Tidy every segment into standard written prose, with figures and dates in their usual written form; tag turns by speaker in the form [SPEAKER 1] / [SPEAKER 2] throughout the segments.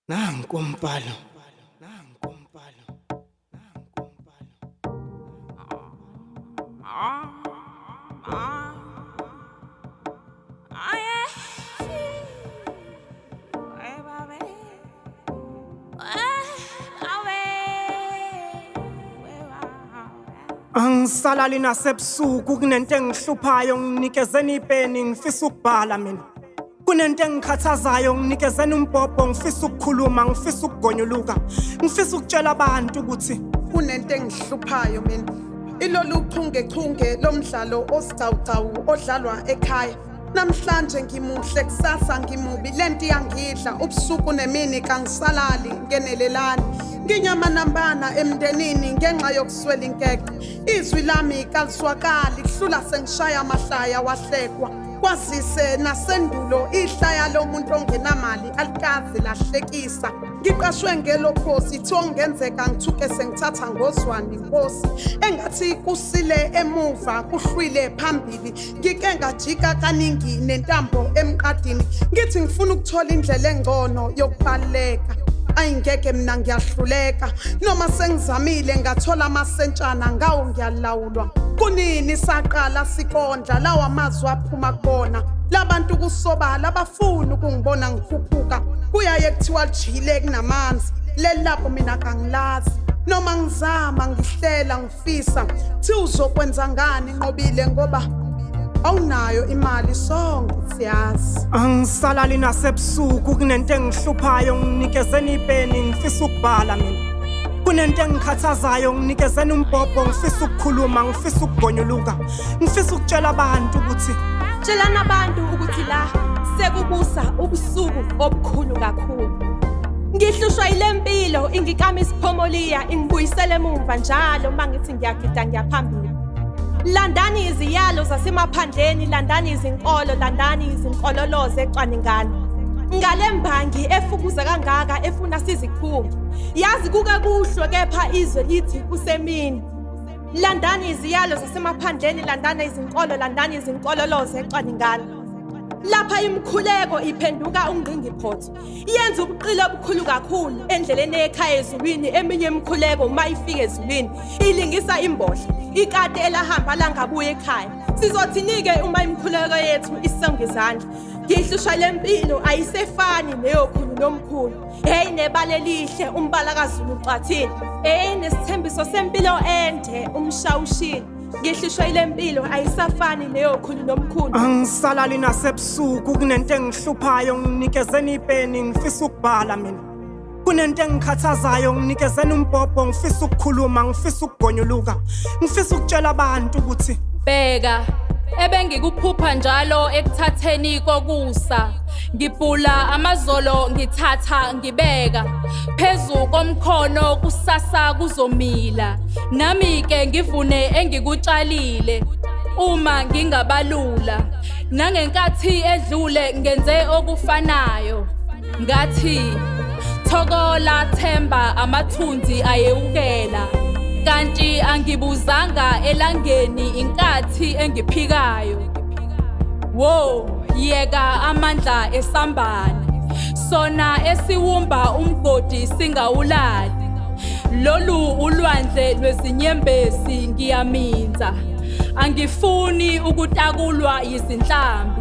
[SPEAKER 1] Nanku umbhalo, nanku umbhalo, nanku umbhalo. Angisalali nasebusuku kunento engihluphayo nginikezeni ipeni ngifisa ukubhala mina. Kunento engikhathazayo nginikezeni umbhobho ngifisa ukukhuluma ngifisa ukugonyuluka ngifisa ukutshela abantu ukuthi
[SPEAKER 2] Kunento engihluphayo mina. Ilolu chungechunge lomdlalo osigcawugcawu odlalwa ekhaya. Namhlanje ngimuhle, kusasa ngimubi, lento iyangidla ubusuku nemini, kangisalali, ngenelelani. Nginyamanambana emndenini ngenxa yokuswela inkece. Izwi lami kaliswakali, kuhlula sengishaya amahlaya wahlekwa. Kwazise nasendulo ihlaya lomuntu ongenamali alikaze lahlekisa. Ngiqashwe ngelokhozi, thiwa kungenzeka ngithuke sengithatha ngozwane inkosi. Engathi kusile emuva kuhlwile phambili, ngike ngajika kaningi nentambo emqadini. Ngithi ngifuna ukuthola indlela engcono yokubaleka. Ayingeke mina ngiyahluleka, noma sengizamile ngathola amasentshana ngawo ngiyalawulwa. Kunini saqala sikondla lawa mazwi aphuma kubona labantu kusobala abafuni ukungibona ngikhuphuka. Kuyaye kuthiwa lijile kunamanzi, leli lapho mina kangilazi. Noma ngizama ngihlela ngifisa, thi uzokwenza ngani Nqobile ngoba awunayo imali, sonke siyazi.
[SPEAKER 1] Angisalali nasebusuku kunento engihluphayo nginikezeni ipeni ngifisa ukubhala mina. Kunento engikhathazayo nginikezeni umbhobho ngifisa ukukhuluma ngifisa ukugonyuluka ngifisa ukutshela abantu ukuthi
[SPEAKER 3] Tshelana abantu ukuthi la sekubusa ubusuku obukhulu kakhulu. Ngihlushwa yile mpilo ingikama isiphomoliya ingibuyisela emumva njalo uma ngithi ngiyagida ngiyaphambili. Landani iziyalo zasemaphandleni, landani izinkolo, landani izinkololoze ecwaningana. Ngale mbangi efukuza kangaka efuna sizikhunge. Yazi kuke kuhlwe kepha izwe lithi kusemini. Landani iziyalo zasemaphandleni, landani izinkolo, landani izinkololoze ecwaningana. Lapha imikhuleko iphenduka ungqingiphotho. Yenza ubuqili obukhulu kakhulu endleleni ekhaya ezulwini. Eminye imikhuleko uma ifika ezulwini ilingisa imbodla, ikati elahamba langabuya ekhaya. Sizothini-ke uma imikhuleko yethu isonga izandla? Ngihlushwa le mpilo ayisefani neyokhulu nomkhulu. Hey, nebala elihle umbala kaZulu ucwathile. Hey, nesithembiso sempilo ende umshawushile. Ngihlushwa ile mpilo ayisafani neyokhulu nomkhulu.
[SPEAKER 1] Angisalali nasebusuku kunento engihluphayo nginikezeni ipeni ngifisa ukubhala mina. Kunento engikhathazayo nginikezeni umbhobho ngifisa ukukhuluma ngifisa ukugonyuluka ngifisa ukutshela abantu ukuthi
[SPEAKER 4] Bheka, ebengikuphupha njalo ekuthatheni kokusa. Ngibhula amazolo ngithatha ngibeka phezu komkhono, kusasa kuzomila. Nami ke ngivune engikutshalile uma ngingabalula. Nangenkathi edlule ngenze okufanayo. Ngathi thokola themba amathunzi ayewukela. Kanti angibuzanga elangeni inkathi engiphikayo. Wo, yeka amandla esambane. Sona esiwumba umgodi singawulali. Lolu ulwandle lwezinyembezi ngiyaminza. Angifuni ukutakulwa yizinhlambi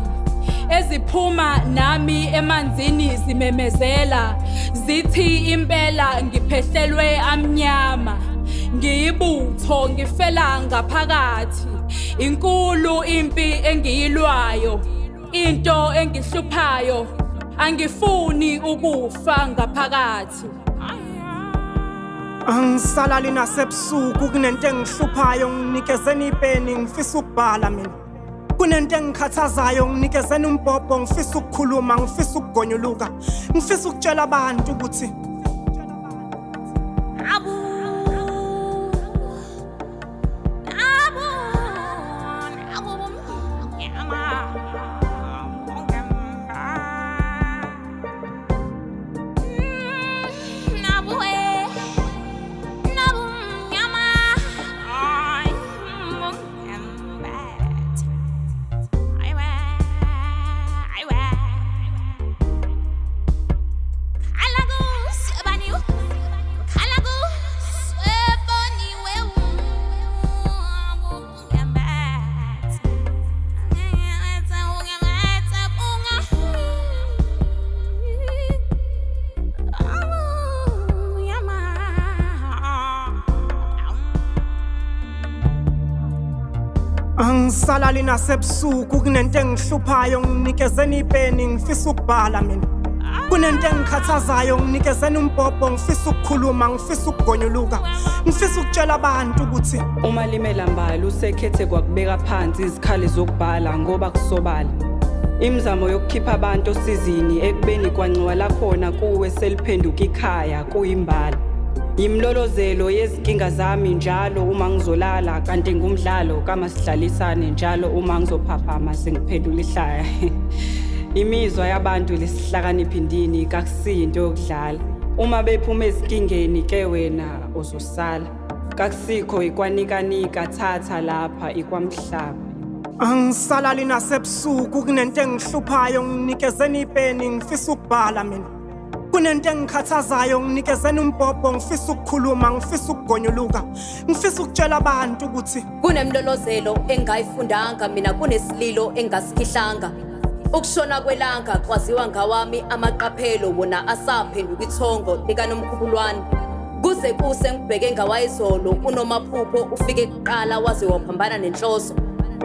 [SPEAKER 4] eziphuma nami emanzini zimemezela zithi impela ngiphehlelwe amnyama. Ngiyibutho ngifela ngaphakathi. Inkulu impi engiyilwayo, into engihluphayo, angifuni ukufa ngaphakathi.
[SPEAKER 1] Angisalali nasebusuku kunento engihluphayo nginikezeni ipeni ngifisa ukubhala mina. Kunento engikhathazayo nginikezeni umbhobho ngifisa ukukhuluma ngifisa ukugonyuluka ngifisa ukutshela abantu ukuthi Angisalali nasebusuku kunento engihluphayo nginikezeni ipeni ngifisa ukubhala mina. Kunento engikhathazayo nginikezeni umbhobho ngifisa ukukhuluma ngifisa ukugonyuluka. Ngifisa ukutshela abantu ukuthi
[SPEAKER 5] Umalimela Mbali usekhethe kwakubeka phansi izikhali zokubhala ngoba kusobala. Imizamo yokukhipha abantu osizini ekubeni kwanxiwa lakhona kuwe seliphenduka ikhaya kuyimbala. Yimlolozelo yezinkinga zami njalo uma ngizolala kanti ngumdlalo kamasihlalisane njalo uma ngizophaphama sengiphendula ihlaya. Imizwa yabantu lesihlakaniphi ndini kakusiyinto yokudlala. Uma bephuma ezinkingeni ke wena uzosala. Kakusikho ikwanikanika thatha lapha ikwamhlaba.
[SPEAKER 1] Angisalali nasebusuku kunento engihluphayo nginikezeni ipeni ngifisa ukubhala mina. Kunento engikhathazayo nginikezeni umbhobho ngifisa ukukhuluma ngifisa ukugonyuluka. Ngifisa ukutshela abantu ukuthi
[SPEAKER 6] Kunemlolozelo engayifundanga mina kunesililo engasikhihlanga. Ukushona kwelanga kwaziwa ngawami amaqaphelo wona asaphenduka ithongo likaNomkhubulwane. Kuze kuse ngibheke ngawayizolo uNomaphupho ufike kuqala waze waphambana nenhloso.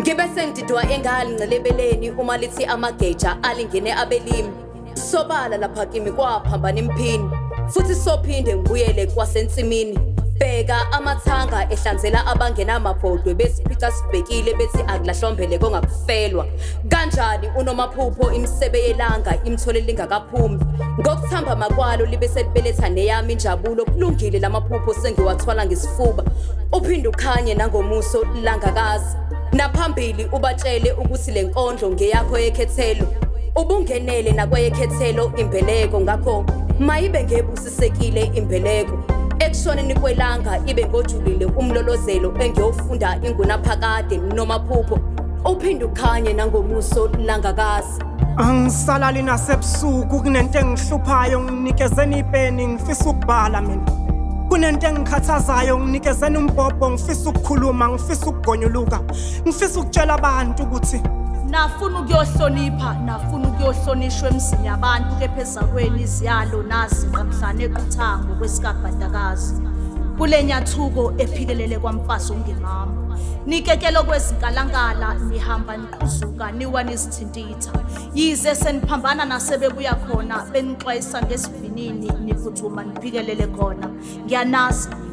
[SPEAKER 6] Ngibe sengididwa engalincelebeleni uma lithi amageja alingene abelimi. Sobala lapha kimi kwaphambana imphini futhi sophinde ngibuyele kwasensimini. Bheka amathanga ehlanzela abangenamabhodwe besiphica sibhekile bethi akulahlwa mbeleko ngakufelwa. Kanjani uNomaphupho imisebe yelanga imthole lingakaphumi. Ngokuthamba makwalo libe selibeletha neyami injabulo kulungile lamaphupho sengiwathwala ngesifuba. Uphinde ukhanye nangomuso langakazi. Naphambili ubatshele ukuthi le nkondlo ngeyakho yekhethelo. Ubungenele nakweyekhethelo imbeleko ngakho mayibe ngebusisekile imbeleko. Ekushoneni kwelanga ibe ngojulile umlolozelo engiyofunda ingunaphakade nomaphupho. Uphinde ukhanye nangomuso langakazi.
[SPEAKER 1] Angisalali nasebusuku kunento engihluphayo nginikezeni ipeni ngifisa ukubhala mina. Kunento engikhathazayo nginikezeni umbhobho ngifisa ukukhuluma ngifisa ukugonyuluka. Ngifisa ukutshela abantu ukuthi
[SPEAKER 7] Nafuna ukuyohlonipha nafuna ukuyohlonishwa emzini yabantu kepha ezakweni iziyalo nazi nqamhlane equthango kwesikabhadakazi. Kule nyathuko ephikelele kwamfazi ongemama. Nikekelo kwezinkalankala nihamba niqhuzuka niwa nizithintitha. Yize seniphambana nasebebuya khona benixwayisa ngesivinini niphuthuma niphikelele khona. Ngiyanazi nina.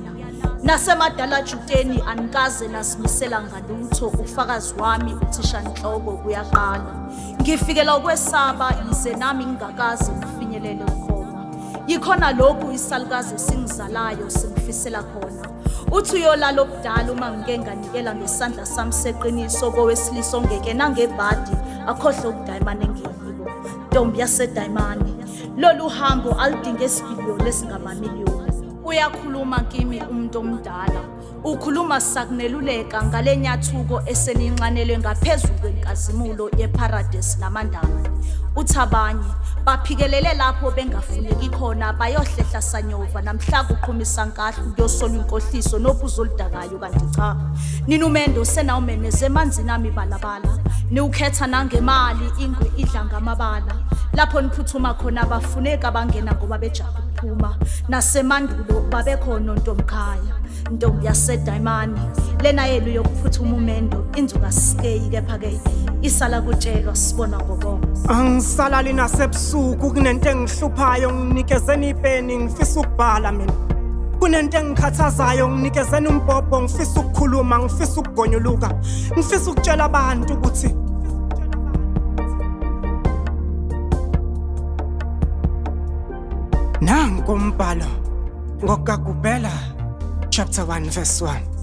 [SPEAKER 7] Nasemadala juteni anikaze nazimisela ngalutho ufakazi wami uthishanhloko kuyaqala. Ngifikela ukwesaba yize nami ngingakaze ngifinyelele ukhoma. Yikhona lokhu isalukazi esingizalayo singifisela khona. Uthi uyolala obudala uma ngike nganikela ngesandla sami seqiniso kowesilisa ongeke nangebhadi akhohlwe ukudayimane engiyibo. Ntombi yasedayimane, lolu hambo aludinge isipiliyoni esingamamiliyoni. Uyakhuluma kimi umuntu omdala. Ukhuluma sakuneluleka ngale nyathuko eseninxanelwe ngaphezu kwenkazimulo yeParadesi namandaba. Uthi abanye baphikelele lapho bengafuneki khona bayohlehla sanyova namhla kuqhumisa nkahlu kuyosolwa inkohliso nophuzo oludakayo kanti cha. Nina umendo senawumemeze emanzini ami balabala. Niwukhetha nangemali ingwe idla ngamabala. Lapho niphuthuma khona abafuneki abangena ngoba bejaha ukuphuma. Nasemandulo babekhona ontomkhaya. Ntombi yasedayimani lena yenu yokuphuthuma umendo inzuka sikeyi kepha-ke isala kutshelwa sibona ngobongo.
[SPEAKER 1] Angisalali nasebusuku kunento engihluphayo nginikezeni ipeni ngifisa ukubhala mina. Kunento engikhathazayo nginikezeni umbhobho ngifisa ukukhuluma ngifisa ukugonyuluka. Ngifisa ukutshela abantu ukuthi nanku umbhalo ngoKagubela chapter 1 verse 1.